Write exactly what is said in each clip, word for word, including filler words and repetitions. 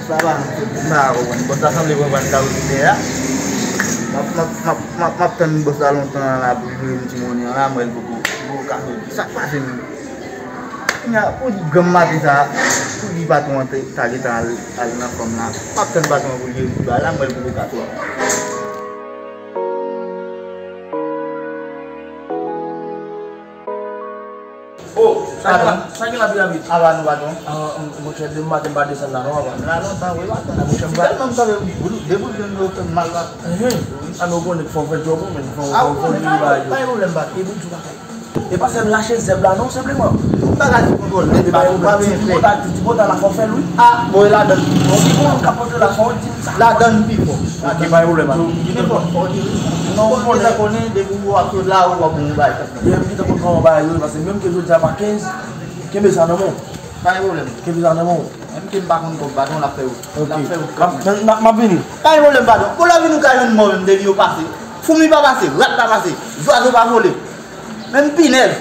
Sa va, m pa konprann. Bòs la sanble pran van kawotchou dèyè a. M ap, m ap, m ap, m ap, m ap tann bòs la lontan la pou li voye m ti monnen an la, m wè l poko, poko ka soti. Sa k pase menm? Kounye a, pou di granm maten sa, pou di patwon an te, ta gentan al, al nan fanm la. M ap tann patwon an pou li voye m ti bal la, m wè l poko ka soti. Oh, sa gen la, sa gen la, Piramid? Ava nou, patwon. Ah, m, monchè, demen maten m pa desann la non, ava. La lontan, wi, patwon. Ah, monchè, m pa. Tèlman m sanble depi w jwenn yo fè m mal la. Enhen. Ah, nou konnen fò w fè djòb ou menm, fò w, fò w, fò w vini ba yo. Pa gen pwoblèm, patwon. E pou di w bagay. E pa sèl lache zèb la non, senpleman. Bagay ti kontwòl, men pa, pa bezwen fè. Ti bota, ti bota la fò fè l, wi. Ah, bon, e ladann. Bon, ki moun k ap pote la, fò w di m sa. Ladann pi fò. Ok, pa gen pwoblèm, patwon. Nenpòt fò w di. Non, ou konnen, depi w ap sot la, ou ap bon bagay. Byen, m gentan konn kòman bagay yo ye, paske menm ke jodi a pa kenz, kenbe sa nan men w. Pa gen pwoblèm. Kenbe sa nan men w. Menm ke m pa konn kòb, patwon, l ap fè wout. Ok. L ap fè wout kanmenm. M ap, m ap, m ap vini. Pa gen pwoblèm, patwon. Kou lè w vini, ou ka jwenn mò menm, depi yo pase. Foumi pa pase, rat pa pase, zwazo pa vole. Menm pinèz.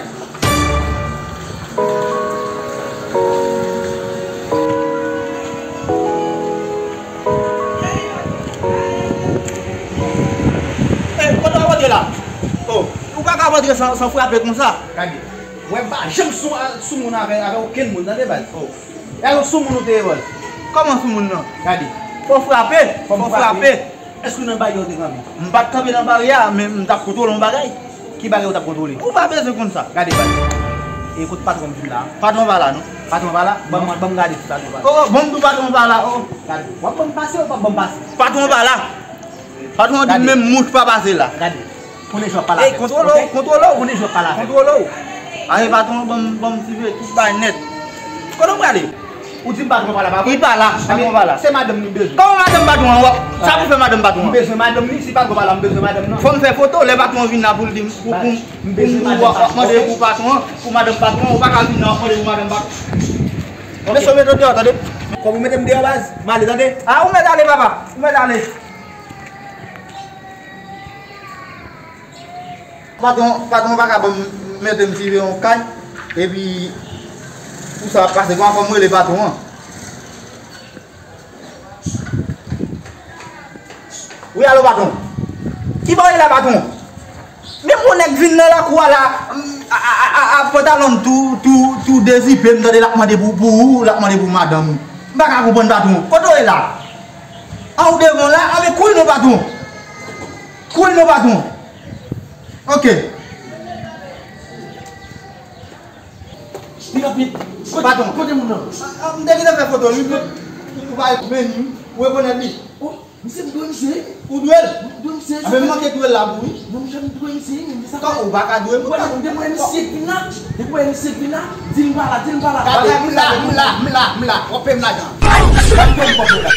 Ey, kote w ap antre la? Oh, ou pa ka ap antre san, san frape konsa. Gade. Wè, m pa janm sou, sou moun avè, avè okenn moun, tande, baz. Oh. E alò sou moun ou te ye, baz? Kòman sou moun nan? Gade. Fò frape. Fò frape. Èske w nan baryè ou te kanpe? M pa t kanpe nan baryè a, men m t ap kontwole yon bagay. Ki bagay ou t ap kontwole? Ou pa bezwen konn sa. Gade, baz. E kote patwon m vin la? Patwon pa la, non. Patwon pa la? Ban m, ban m gade si patwon pa la. Oh, bon, m di w patwon pa la, oh. Gade. W ap ban m pase ou p ap ban m pase? Patwon pa la. Patwon di menm mouch pa pase la. Gade. Konnen jan w ap pale avè m. Ey, kontwole w, kontwole w. Konnen jan w ap pale avè m. Kontwole w. Aye, patwon, ban m, ban m siveye tout bagay nèt. Kote w prale? Ou di m patwon pa la, pa vre? Li pa la, patwon pa la. Se madanm li m bezwen. Kòman madanm patwon an? W ap, sa pou fè madanm patwon an? M bezwen madanm li, si patwon pa la, m bezwen madanm nan. Fò m fè foto, lè patwon an vin la pou l di m, pou, pou, pou m, w ap mande pou patwon an, pou madanm patwon an, ou pa ka vin nan w ap mande pou madanm patwon an. Ok. Mesye, w mete w deyò, tande? Kòm ou mete m deyò, baz, m ale, tande? Ah, ou mèt ale, papa. Ou mèt ale. Patwon, patwon pa ka ban m mete m siveye yon kay, epi pou sa ap pase, kòman fò m rele patwon an? Wi, alo, patwon. Ki bò w ye la, patwon? Men yon nèg vin nan lakou a la, a, a, a, a, pantalon l tou, tou, tou dezipe, m tande l ap mande pou, pou ou, l ap mande pou madanm ou. M pa ka konprann, patwon. Kote w ye la? An ou devan w la? Anben kouri non, patwon. Kouri non, patwon. Ok. Vin rapid. Kote, patwon, kote moun nan? A, a, m te gentan fè foto l, wi, men ou pa rekonèt li, wi. Ou rekonèt li? Oh, misye, m dwe misye. Ou dwe l? M dwe misye. Anben m manke dwe l la pou ou, wi. Non, m janm dwe misye, wi, men sa. Kòman ou pa ka dwe m? Ou pa ka. Depi w wè misye k vin la, depi w wè misye k vin la, di l m pa la, di l m pa la. Gade, m la, m la, m la, m la. W ap peye m lajan. W ap peye m kòb mwen la.